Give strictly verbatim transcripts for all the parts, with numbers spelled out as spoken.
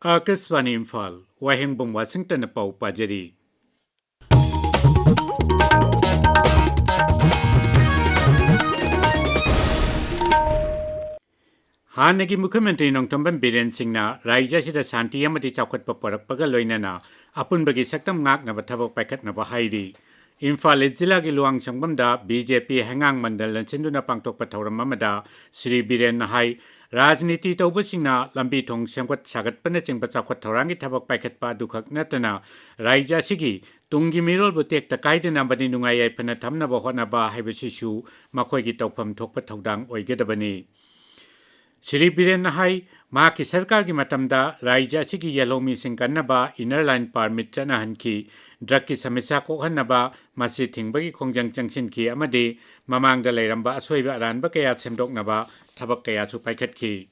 ꯑꯥꯀꯥꯁꯕꯥꯅꯤ ꯏꯝꯐꯥꯜ, ꯋꯥꯍꯦꯡꯕꯝ ꯋꯥꯁꯤꯡꯇꯟꯅ ꯄꯥꯎ ꯄꯥꯖꯔꯤ꯫ ꯍꯥꯟꯅꯒꯤ ꯃꯨꯈ꯭ꯌ ꯃꯟꯇ꯭ꯔꯤ ꯅꯣꯡꯊꯣꯝꯕꯝ ꯕꯤꯔꯦꯟ ꯁꯤꯡꯅ ꯔꯥꯖ꯭ꯌ ꯑꯁꯤꯗ ꯁꯥꯟꯇꯤ ꯑꯃꯗꯤ ꯆꯥꯎꯈꯠꯄ ꯄꯨꯔꯛꯄꯒ ꯂꯣꯏꯅꯅ ꯑꯄꯨꯟꯕꯒꯤ ꯁꯛꯇꯝ ꯉꯥꯛꯅꯕ ꯊꯕꯛ ꯄꯥꯏꯈꯠꯅꯕ ꯍꯥꯏꯔꯤ꯫ ꯏꯝꯐꯥꯜ ꯏꯁ ꯖꯤꯂꯥꯒꯤ ꯂꯨꯋꯥꯡꯁꯪꯕꯝꯗ ꯕꯤ ꯖꯦ ꯄꯤ ꯍꯩꯉꯥꯡ ꯃꯟꯗꯜ ꯂꯟꯁꯤꯟꯗꯨꯅ ꯄꯥꯡꯊꯣꯛꯄ ꯊꯧꯔꯝ ꯑꯃꯗ ꯁ꯭ꯔꯤ ꯕꯤꯔꯦꯟꯅ ꯍꯥꯏ, ꯔꯥꯖꯅꯤꯇꯤ ꯇꯧꯕꯁꯤꯡꯅ ꯂꯝꯕꯤ ꯊꯣꯡ ꯁꯦꯝꯒꯠ ꯁꯥꯒꯠꯄꯅꯆꯤꯡꯕ ꯆꯥꯎꯈꯠ ꯊꯧꯔꯥꯡꯒꯤ ꯊꯕꯛ ꯄꯥꯏꯈꯠꯄ ꯑꯗꯨꯈꯛ ꯅꯠꯇꯅ ꯔꯥꯖ꯭ꯌ ꯑꯁꯤꯒꯤ ꯇꯨꯡꯒꯤ ꯃꯤꯔꯣꯜꯕꯨ ꯇꯦꯛꯇ ꯀꯥꯏꯗꯅ ꯑꯃꯗꯤ ꯅꯨꯡꯉꯥꯏ ꯌꯥꯏꯐꯅ ꯊꯝꯅꯕ ꯍꯣꯠꯅꯕ ꯍꯥꯏꯕꯁꯤꯁꯨ ꯃꯈꯣꯏꯒꯤ ꯇꯧꯐꯝ ꯊꯣꯛꯄ ꯊꯧꯗꯥꯡ ꯑꯣꯏꯒꯗꯕꯅꯤ꯫ ꯁ꯭ꯔꯤ ꯕꯤꯔꯦꯟꯅ ꯍꯥꯏ, ꯃꯍꯥꯛꯀꯤ ꯁꯔꯀꯥꯔꯒꯤ ꯃꯇꯝꯗ ꯔꯥꯖ꯭ꯌ ꯑꯁꯤꯒꯤ ꯌꯦꯜꯍꯧꯃꯤꯁꯤꯡ ꯀꯟꯅꯕ inner line permit ꯆꯠꯅꯍꯟꯈꯤ, ꯗ꯭ꯔꯒꯀꯤ ꯁꯃꯁ꯭ꯌꯥ ꯀꯣꯛꯍꯟꯅꯕ ꯃꯁꯤ ꯊꯤꯡꯕꯒꯤ ꯈꯣꯡꯖꯪ ꯆꯪꯁꯤꯟꯈꯤ ꯑꯃꯗꯤ ꯃꯃꯥꯡꯗ ꯂꯩꯔꯝꯕ ꯑꯁꯣꯏꯕ ꯑꯔꯥꯟꯕ ꯀꯌꯥ ꯁꯦꯝꯗꯣꯛꯅꯕ ꯊꯕꯛ ꯀꯌꯥꯁꯨ ꯄꯥꯏꯈꯠꯈꯤ꯫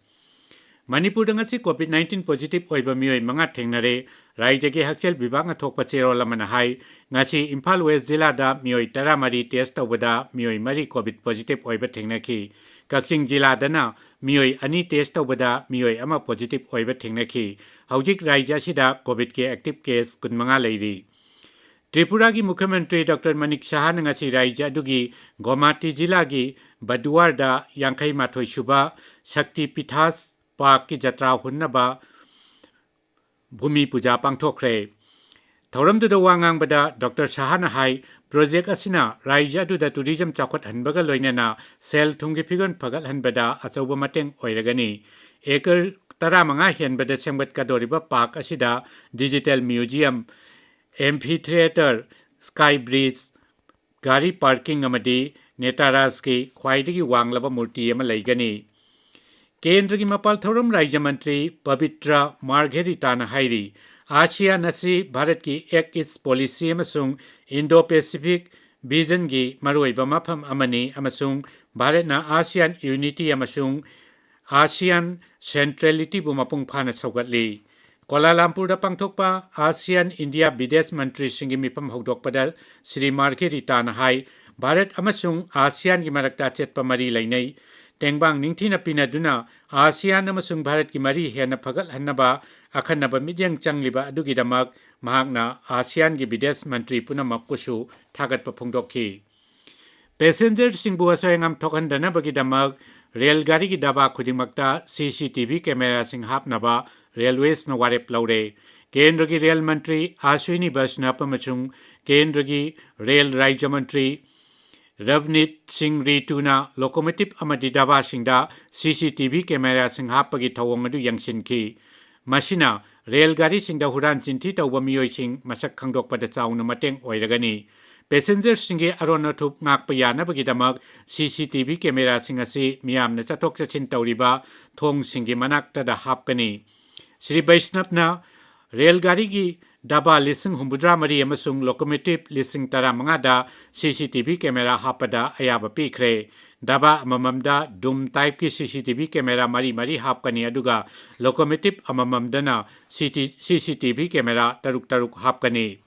ꯃꯅꯤꯄꯨꯔꯗ ꯉꯁꯤ COVID nineteen positive ꯑꯣꯏꯕ ꯃꯤꯑꯣꯏ ꯃꯉꯥ ꯊꯦꯡꯅꯔꯦ꯫ ꯔꯥꯖ꯭ꯌꯒꯤ ꯍꯛꯁꯦꯜ ꯕꯤꯚꯥꯒꯅ ꯊꯣꯛꯄ ꯆꯦꯔꯣꯜ ꯑꯃꯅ ꯍꯥꯏ, ꯉꯁꯤ ꯏꯝꯐꯥꯜ ꯋꯦꯁ ꯖꯤꯂꯥꯗ ꯃꯤꯑꯣꯏ ꯇꯔꯥꯃꯔꯤ test ꯇꯧꯕꯗ ꯃꯤꯑꯣꯏ ꯃꯔꯤ COVID positive ꯑꯣꯏꯕ ꯊꯦꯡꯅꯈꯤ꯫ ꯀꯛꯆꯤꯡ ꯖꯤꯂꯥꯗꯅ ꯃꯤꯑꯣꯏ ꯑꯅꯤ test ꯇꯧꯕꯗ ꯃꯤꯑꯣꯏ ꯑꯃ positive ꯑꯣꯏꯕ ꯊꯦꯡꯅꯈꯤ꯫ ꯍꯧꯖꯤꯛ ꯔꯥꯖ꯭ꯌ ꯑꯁꯤꯗ COVIDꯀꯤ active case ꯀꯨꯟꯃꯉꯥ ꯂꯩꯔꯤ꯫ ꯇ꯭ꯔꯤꯄꯨꯔꯥꯒꯤ ꯃꯨꯈ꯭ꯌ ꯃꯟꯇ꯭ꯔꯤ ꯗꯣꯛꯇꯔ ꯃꯅꯤꯛ ꯁꯍꯥꯅ ꯉꯁꯤ ꯔꯥꯖ꯭ꯌ ꯑꯗꯨꯒꯤ ꯒꯣꯃꯥꯇꯤ ꯖꯤꯂꯥꯒꯤ ꯕꯗꯨꯋꯥꯔꯗ ꯌꯥꯡꯈꯩ ꯃꯥꯊꯣꯏ ꯁꯨꯕ ꯁꯛꯇꯤ ꯄꯤꯊꯥꯁ ꯄꯥꯛꯀꯤ ꯖꯇ꯭ꯔꯥ ꯍꯨꯟꯅꯕ ꯚꯨꯃꯤ ꯄꯨꯖꯥ ꯄꯥꯡꯊꯣꯛꯈ꯭ꯔꯦ꯫ ꯊꯧꯔꯝꯗꯨꯗ ꯋꯥ ꯉꯥꯡꯕꯗ ꯗꯣꯛꯇꯔ ꯁꯍꯥꯅ ꯍꯥꯏ, project ꯑꯁꯤꯅ ꯔꯥꯖ꯭ꯌ ꯑꯗꯨꯗ tourism ꯆꯥꯎꯈꯠꯍꯟꯕꯒ ꯂꯣꯏꯅꯅ ꯁꯦꯜ ꯊꯨꯝꯒꯤ ꯐꯤꯕꯝ ꯐꯒꯠꯍꯟꯕꯗ ꯑꯆꯧꯕ ꯃꯇꯦꯡ ꯑꯣꯏꯔꯒꯅꯤ꯫ Acre ꯇꯔꯥꯃꯉꯥ ꯍꯦꯟꯕꯗ ꯁꯦꯝꯒꯠꯀꯗꯧꯔꯤꯕ park ꯑꯁꯤꯗ digital museum, amphitheatre, sky bridge, ꯒꯥꯔꯤ parking ꯑꯃꯗꯤ ꯅꯦꯇꯥꯔꯥꯖꯀꯤ ꯈ꯭ꯋꯥꯏꯗꯒꯤ ꯋꯥꯡꯂꯕ ꯃꯨꯔꯇꯤ ꯑꯃ ꯂꯩꯒꯅꯤ꯫ ꯀꯦꯟꯗ꯭ꯔꯒꯤ ꯃꯄꯥꯜ ꯊꯧꯔꯝ ꯔꯥꯖ꯭ꯌ ꯃꯟꯇ꯭ꯔꯤ ꯄꯕꯤꯇ꯭ꯔ ꯃꯥꯔꯘꯦꯔꯤꯇꯥꯅ ꯍꯥꯏꯔꯤ, ASEAN ꯑꯁꯤ ꯚꯥꯔꯠꯀꯤ Act East policy ꯑꯃꯁꯨꯡ Indo-Pacific visionꯒꯤ ꯃꯔꯨꯑꯣꯏꯕ ꯃꯐꯝ ꯑꯃꯅꯤ ꯑꯃꯁꯨꯡ ꯚꯥꯔꯠꯅ ASEAN unity ꯑꯃꯁꯨꯡ ASEAN centralityꯕꯨ ꯃꯄꯨꯡ ꯐꯥꯅ ꯁꯧꯒꯠꯂꯤ꯫ ꯀꯣꯂꯥꯂꯝꯄꯨꯔꯗ ꯄꯥꯡꯊꯣꯛꯄ ASEAN India ꯕꯤꯗꯦꯁ ꯃꯟꯇ꯭ꯔꯤꯁꯤꯡꯒꯤ ꯃꯤꯐꯝ ꯍꯧꯗꯣꯛꯄꯗ ꯁ꯭ꯔꯤ ꯃꯥꯔꯘꯦꯔꯤꯇꯥꯅ ꯍꯥꯏ, ꯚꯥꯔꯠ ꯑꯃꯁꯨꯡ ASEANꯒꯤ ꯃꯔꯛꯇ ꯑꯆꯦꯠꯄ ꯃꯔꯤ ꯂꯩꯅꯩ꯫ ꯇꯦꯡꯕꯥꯡ ꯅꯤꯡꯊꯤꯅ ꯄꯤꯅꯗꯨꯅ ꯑꯥꯁꯤꯌꯥꯟ ꯑꯃꯁꯨꯡ ꯚꯥꯔꯠꯀꯤ ꯃꯔꯤ ꯍꯦꯟꯅ ꯐꯒꯠꯍꯟꯅꯕ ꯑꯈꯟꯅꯕ ꯃꯤꯠꯌꯦꯡ ꯆꯪꯂꯤꯕ ꯑꯗꯨꯒꯤꯗꯃꯛ ꯃꯍꯥꯛꯅ ꯑꯥꯁꯤꯌꯥꯟꯒꯤ ꯕꯤꯗꯦꯁ ꯃꯟꯇ꯭ꯔꯤ ꯄꯨꯝꯅꯃꯛꯄꯨꯁꯨ ꯊꯥꯒꯠꯄ ꯐꯣꯡꯗꯣꯛꯈꯤ꯫ ꯄꯦꯁꯦꯟꯖꯔꯁꯤꯡꯕꯨ ꯑꯁꯣꯏ ꯑꯉꯥꯝ ꯊꯣꯛꯍꯟꯗꯅꯕꯒꯤꯗꯃꯛ ꯔꯦꯜ ꯒꯥꯔꯤꯒꯤ ꯗꯕꯥ ꯈꯨꯗꯤꯡꯃꯛꯇ ꯁꯤ ꯁꯤ ꯇꯤ ꯚꯤ ꯀꯦꯃꯦꯔꯥꯁꯤꯡ ꯍꯥꯞꯅꯕ ꯔꯦꯜꯋꯦꯁꯅ ꯋꯥꯔꯦꯞ ꯂꯧꯔꯦ꯫ ꯀꯦꯟꯗ꯭ꯔꯒꯤ ꯔꯦꯜ ꯃꯟꯇ꯭ꯔꯤ ꯑꯁ꯭ꯋꯤꯅꯤ ꯕꯩꯁꯅꯕ ꯑꯃꯁꯨꯡ ꯀꯦꯟꯗ꯭ꯔꯒꯤ ꯔꯦꯜ ꯔꯥꯖ꯭ꯌ ꯃꯟꯇ꯭ꯔꯤ ꯔꯕꯅꯤꯠ ꯁꯤꯡ ꯔꯤꯇꯨꯅ ꯂꯣꯀꯣꯃꯣꯇꯤꯚ ꯑꯃꯗꯤ ꯗꯕꯥꯁꯤꯡꯗ ꯁꯤ ꯁꯤ ꯇꯤ ꯚꯤ ꯀꯦꯃꯦꯔꯥꯁꯤꯡ ꯍꯥꯞꯄꯒꯤ ꯊꯧꯑꯣꯡ ꯑꯗꯨ ꯌꯦꯡꯁꯤꯟꯈꯤ꯫ ꯃꯁꯤꯅ ꯔꯦꯜ ꯒꯥꯔꯤꯁꯤꯡꯗ ꯍꯨꯔꯥꯟ ꯆꯤꯟꯊꯤ ꯇꯧꯕ ꯃꯤꯑꯣꯏꯁꯤꯡ ꯃꯁꯛ ꯈꯪꯗꯣꯛꯄꯗ ꯆꯥꯎꯅ ꯃꯇꯦꯡ ꯑꯣꯏꯔꯒꯅꯤ꯫ ꯄꯦꯁꯦꯟꯖꯔꯁꯤꯡꯒꯤ ꯑꯔꯣꯟ ꯑꯊꯨꯞ ꯉꯥꯛꯄ ꯌꯥꯅꯕꯒꯤꯗꯃꯛ ꯁꯤ ꯁꯤ ꯇꯤ ꯚꯤ ꯀꯦꯃꯦꯔꯥꯁꯤꯡ ꯑꯁꯤ ꯃꯤꯌꯥꯝꯅ ꯆꯠꯊꯣꯛ ꯆꯠꯁꯤꯟ ꯇꯧꯔꯤꯕ ꯊꯣꯡꯁꯤꯡꯒꯤ ꯃꯅꯥꯛꯇꯗ ꯍꯥꯞꯀꯅꯤ꯫ ꯁ꯭ꯔꯤ ꯕꯩꯁꯅꯕꯅ ꯔꯦꯜ ꯒꯥꯔꯤꯒꯤ ꯗꯕꯥ ꯂꯤꯁꯤꯡ ꯍꯨꯝꯐꯨꯇꯔꯥ ꯃꯔꯤ ꯑꯃꯁꯨꯡ ꯂꯣꯀꯣꯃꯣꯇꯤꯚ ꯂꯤꯁꯤꯡ ꯇꯔꯥꯃꯉꯥꯗ ꯁꯤ ꯁꯤ ꯇꯤ ꯚꯤ ꯀꯦꯃꯦꯔꯥ ꯍꯥꯞꯄꯗ ꯑꯌꯥꯕ ꯄꯤꯈ꯭ꯔꯦ꯫ ꯗꯕꯥ ꯑꯃꯃꯝꯗ ꯗꯨꯝ ꯇꯥꯏꯞꯀꯤ ꯁꯤ ꯁꯤ ꯇꯤ ꯚꯤ ꯀꯦꯃꯦꯔꯥ ꯃꯔꯤ ꯃꯔꯤ ꯍꯥꯞꯀꯅꯤ, ꯑꯗꯨꯒ ꯂꯣꯀꯣꯃꯣꯇꯤꯚ ꯑꯃꯃꯝꯗꯅ ꯁꯤ ꯁꯤ ꯇꯤ ꯚꯤ ꯀꯦꯃꯦꯔꯥ ꯇꯔꯨꯛ ꯇꯔꯨꯛ ꯍꯥꯞꯀꯅꯤ꯫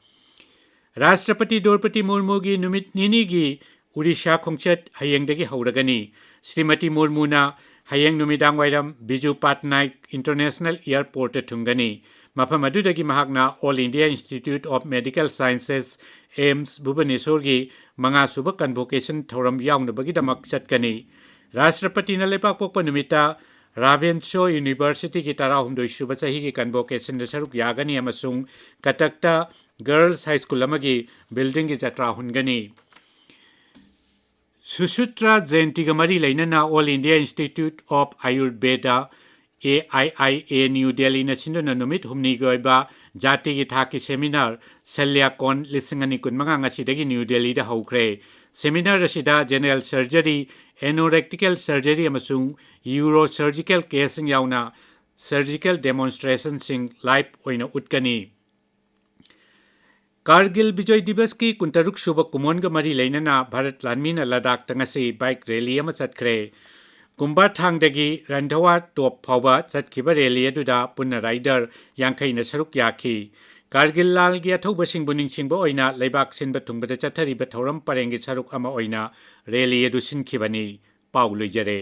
ꯔꯥꯁꯇ꯭ꯔꯄꯇꯤ ꯗ꯭ꯔꯧꯄꯗꯤ ꯃꯨꯔꯃꯨꯒꯤ ꯅꯨꯃꯤꯠ ꯅꯤꯅꯤꯒꯤ ꯑꯣꯔꯤꯁꯥ ꯈꯣꯡꯆꯠ ꯍꯌꯦꯡꯗꯒꯤ ꯍꯧꯔꯒꯅꯤ꯫ ꯁ꯭ꯔꯤꯃꯇꯤ ꯃꯨꯔꯃꯨꯅ ꯍꯌꯦꯡ ꯅꯨꯃꯤꯗꯥꯡꯋꯥꯏꯔꯝ ꯕꯤꯖꯨ ꯄꯥꯠꯅꯥꯏꯛ ꯏꯟꯇꯔꯅꯦꯁꯅꯦꯜ ꯑꯦꯌꯔꯄꯣꯔꯠꯇ ꯊꯨꯡꯒꯅꯤ꯫ ꯃꯐꯝ ꯑꯗꯨꯗꯒꯤ ꯃꯍꯥꯛꯅ all India institute of medical sciences, AIIMS, ꯚꯨꯕꯅꯦꯁꯣꯔꯒꯤ ꯃꯉꯥꯁꯨꯕ ꯀꯟꯚꯣꯀꯦꯁꯟ ꯊꯧꯔꯝ ꯌꯥꯎꯅꯕꯒꯤꯗꯃꯛ ꯆꯠꯀꯅꯤ꯫ ꯔꯥꯁꯇ꯭ꯔꯄꯇꯤꯅ ꯂꯩꯕꯥꯛ ꯄꯣꯛꯄ ꯅꯨꯃꯤꯠꯇ ꯔꯥꯚꯦꯟꯁꯣ ꯌꯨꯅꯤꯚꯔꯁꯤꯇꯤꯒꯤ ꯇꯔꯥꯍꯨꯝꯗꯣꯏ ꯁꯨꯕ ꯆꯍꯤꯒꯤ ꯀꯟꯚꯣꯀꯦꯁꯟꯗ ꯁꯔꯨꯛ ꯌꯥꯒꯅꯤ ꯑꯃꯁꯨꯡ ꯀꯇꯛꯇ ꯒꯔꯜꯁ ꯍꯥꯏ ꯁ꯭ꯀꯨꯜ ꯑꯃꯒꯤ ꯕꯤꯜꯗꯤꯡꯒꯤ ꯖꯇ꯭ꯔꯥ ꯍꯨꯟꯒꯅꯤ꯫ ꯁꯨꯁꯨꯇ꯭ꯔꯥ ꯖꯌꯟꯇꯤꯒ ꯃꯔꯤ ꯂꯩꯅꯅ all India institute of Ayurveda, A I I A, new ꯗꯦꯜꯂꯤꯅ ꯁꯤꯟꯗꯨꯅ ꯅꯨꯃꯤꯠ ꯍꯨꯝꯅꯤꯒꯤ ꯑꯣꯏꯕ ꯖꯥꯇꯤꯒꯤ ꯊꯥꯛꯀꯤ ꯁꯦꯃꯤꯅꯥꯔ ꯁꯜꯌꯥꯀꯣꯟ ꯂꯤꯁꯤꯡ ꯑꯅꯤ ꯀꯨꯟꯃꯉꯥ ꯉꯁꯤꯗꯒꯤ ꯅ꯭ꯌꯨ ꯗꯦꯜꯂꯤꯗ ꯍꯧꯈ꯭ꯔꯦ꯫ ꯁꯦꯃꯤꯅꯥꯔ ꯑꯁꯤꯗ ꯖꯦꯅꯔꯦꯜ ꯁꯔꯖꯔꯤ, ꯑꯦꯅꯣꯔꯦꯛꯇꯤꯀꯦꯜ ꯁꯔꯖꯔꯤ ꯑꯃꯁꯨꯡ ꯌꯨꯔꯣ ꯁꯔꯖꯤꯀꯦꯜ ꯀꯦꯁꯁꯤꯡ ꯌꯥꯎꯅ ꯁꯔꯖꯤꯀꯦꯜ ꯗꯦꯃꯣꯟꯁꯇ꯭ꯔꯦꯁꯟꯁꯤꯡ ꯂꯥꯏꯚ ꯑꯣꯏꯅ ꯎꯠꯀꯅꯤ꯫ ꯀꯥꯔꯒꯤꯜ ꯕꯤꯖꯣꯏ ꯗꯤꯕꯁꯀꯤ ꯀꯨꯟꯇꯔꯨꯛ ꯁꯨꯕ ꯀꯨꯝꯑꯣꯟꯒ ꯃꯔꯤ ꯂꯩꯅꯅ ꯚꯥꯔꯠ ꯂꯥꯟꯃꯤꯅ ꯂꯗꯥꯈꯇ ꯉꯁꯤ ꯕꯥꯏꯛ ꯔꯦꯂꯤ ꯑꯃ ꯆꯠꯈ꯭ꯔꯦ꯫ ꯀꯨꯝꯕꯥꯊꯥꯡꯗꯒꯤ ꯔꯟꯙꯋꯥ ꯇꯣꯞ ꯐꯥꯎꯕ ꯆꯠꯈꯤꯕ ꯔꯦꯂꯤ ꯑꯗꯨꯗ ꯄꯨꯟꯅ ꯔꯥꯏꯗꯔ ꯌꯥꯡꯈꯩꯅ ꯁꯔꯨꯛ ꯌꯥꯈꯤ꯫ ꯀꯥꯔꯒꯤꯜ ꯂꯥꯜꯒꯤ ꯑꯊꯧꯕꯁꯤꯡꯕꯨ ꯅꯤꯡꯁꯤꯡꯕ ꯑꯣꯏꯅ ꯂꯩꯕꯥꯛ ꯁꯤꯟꯕ ꯊꯨꯡꯕꯗ ꯆꯠꯊꯔꯤꯕ ꯊꯧꯔꯝ ꯄꯔꯦꯡꯒꯤ ꯁꯔꯨꯛ ꯑꯃ ꯑꯣꯏꯅ ꯔꯦꯂꯤ ꯑꯗꯨ ꯁꯤꯟꯈꯤꯕꯅꯤ꯫ ꯄꯥꯎ ꯂꯣꯏꯖꯔꯦ꯫